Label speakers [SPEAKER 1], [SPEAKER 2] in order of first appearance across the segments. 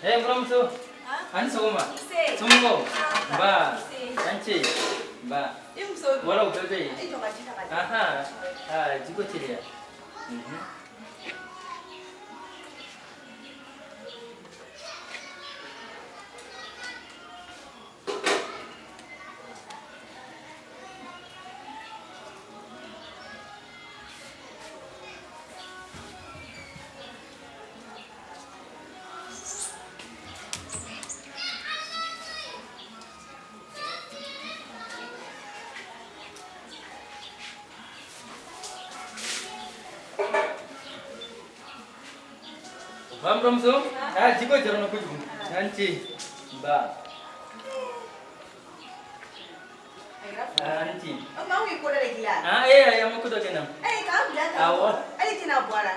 [SPEAKER 1] Eh, n buramuso. A ni sɔgɔma.
[SPEAKER 2] Nse.
[SPEAKER 1] Somɔgɔw? Nba.
[SPEAKER 2] Nse.
[SPEAKER 1] A ni ce. Nba.
[SPEAKER 2] I muso dun?
[SPEAKER 1] Wala, u bɛɛ bɛ yen.
[SPEAKER 2] I jɔ ka ji ta ka di.
[SPEAKER 1] Ahan. Aa, jiko teliya. Ba, n buramuso. Aa, jiko diyara n na kojugu. A ni ce. Nba. Aa, a ni ce.
[SPEAKER 2] O tuma an kun ye ko dɔ de k'i la.
[SPEAKER 1] Aa, ee, ayi, a ma ko dɔ kɛ n na.
[SPEAKER 2] Ee, k'an bila tan.
[SPEAKER 1] Awɔ.
[SPEAKER 2] Hali i tɛna bɔ a la.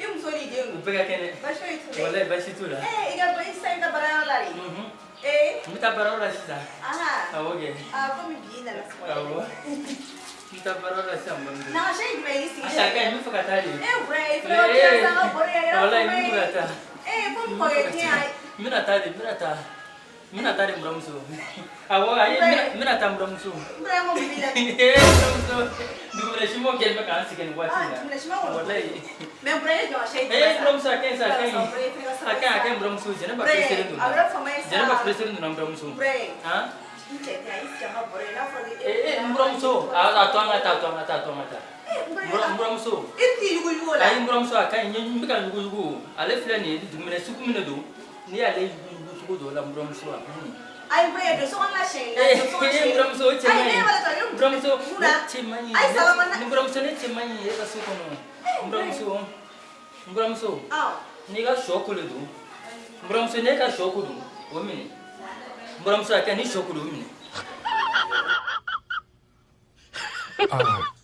[SPEAKER 2] I muso n'i denw.
[SPEAKER 1] U bɛɛ ka kɛnɛ.
[SPEAKER 2] Baasi foyi t'u la.
[SPEAKER 1] Walayi, baasi t'u la.
[SPEAKER 2] Ee, i ka i sisan i bɛ taa baarayɔrɔ la de. Ee.
[SPEAKER 1] N bɛ taa baarayɔrɔ la sisan.
[SPEAKER 2] Ahan.
[SPEAKER 1] Awɔ kɛ.
[SPEAKER 2] Aa, komi bi i nana sɔgɔmada.
[SPEAKER 1] Awɔ. N bɛ taa baarayɔrɔ la sisan n bamuso.
[SPEAKER 2] Na ka sɛn jumɛn y'i sigi?
[SPEAKER 1] Ayi, a ka ɲi, n bɛ fɛ ka taa de.
[SPEAKER 2] Ee, Burɛ, i fana bɛ tila sa ka baro kɛ, a kɛra
[SPEAKER 1] Walayi, n
[SPEAKER 2] kuma
[SPEAKER 1] bɛ
[SPEAKER 2] ye.
[SPEAKER 1] fɛ ka taa.
[SPEAKER 2] Ee, komi kɔrɔkɛ tɛ yan.
[SPEAKER 1] N bɛna taa de, n bɛna taa. N bɛna taa de, n buramuso. Awɔ, ayi, n bɛna taa, n buramuso.
[SPEAKER 2] N buramuso, mun b'i la?
[SPEAKER 1] Ee, n buramuso, dugumɛnɛ siman kɛlen bɛ k'an sɛgɛn nin waati in na.
[SPEAKER 2] Ah, dugumɛnɛ siman kɔni.
[SPEAKER 1] Walayi.
[SPEAKER 2] Mais Burɛ, e jɔ ka sɛn
[SPEAKER 1] Ee, n buramuso, a ka ɲi sa, a ka ɲi. A ka ɲi, a ka ɲi, n buramuso. Jɛnɛba pressélen don.
[SPEAKER 2] A bɛ fama ye sa.
[SPEAKER 1] Jɛnɛba pressélen donna, n buramuso.
[SPEAKER 2] Burɛ.
[SPEAKER 1] Han?
[SPEAKER 2] N cɛ tɛ yan, i sigi an ka baro kɛ, n'a fɔra ko
[SPEAKER 1] Ee, n buramuso, a to an ka taa, a to an ka taa, a to an ka taa. N buramuso.
[SPEAKER 2] I t'i yuguyugu o la.
[SPEAKER 1] Ayi, n buramuso, a ka ɲi, n bɛ ka yuguyugu. Ale filɛ nin ye, dugumɛnɛ sugu min de don, n'i y'ale yuguyugu cogo dɔ la, n buramuso, a ka ɲi.
[SPEAKER 2] Ayi, Burɛ, don so kɔnɔna siɲɛ na, don so kɔnɔ
[SPEAKER 1] Ee,
[SPEAKER 2] siɲɛ.
[SPEAKER 1] n buramuso, o cɛ man
[SPEAKER 2] Ayi,
[SPEAKER 1] ɲi.
[SPEAKER 2] ne b'a la ka ne
[SPEAKER 1] Buramuso,
[SPEAKER 2] mun na?
[SPEAKER 1] o cɛ man ɲi.
[SPEAKER 2] Ayi, salama na.
[SPEAKER 1] Ni buramuso, ne cɛ man ɲi e ka so kɔnɔ. N buramuso, n buramuso.
[SPEAKER 2] Awɔ.
[SPEAKER 1] N'i ka sɔ ko de don, n buramuso, n'e ka sɔ ko don, o minɛ. N buramuso, a kɛ ni sɔ ko don, o minɛ.
[SPEAKER 3] Ah.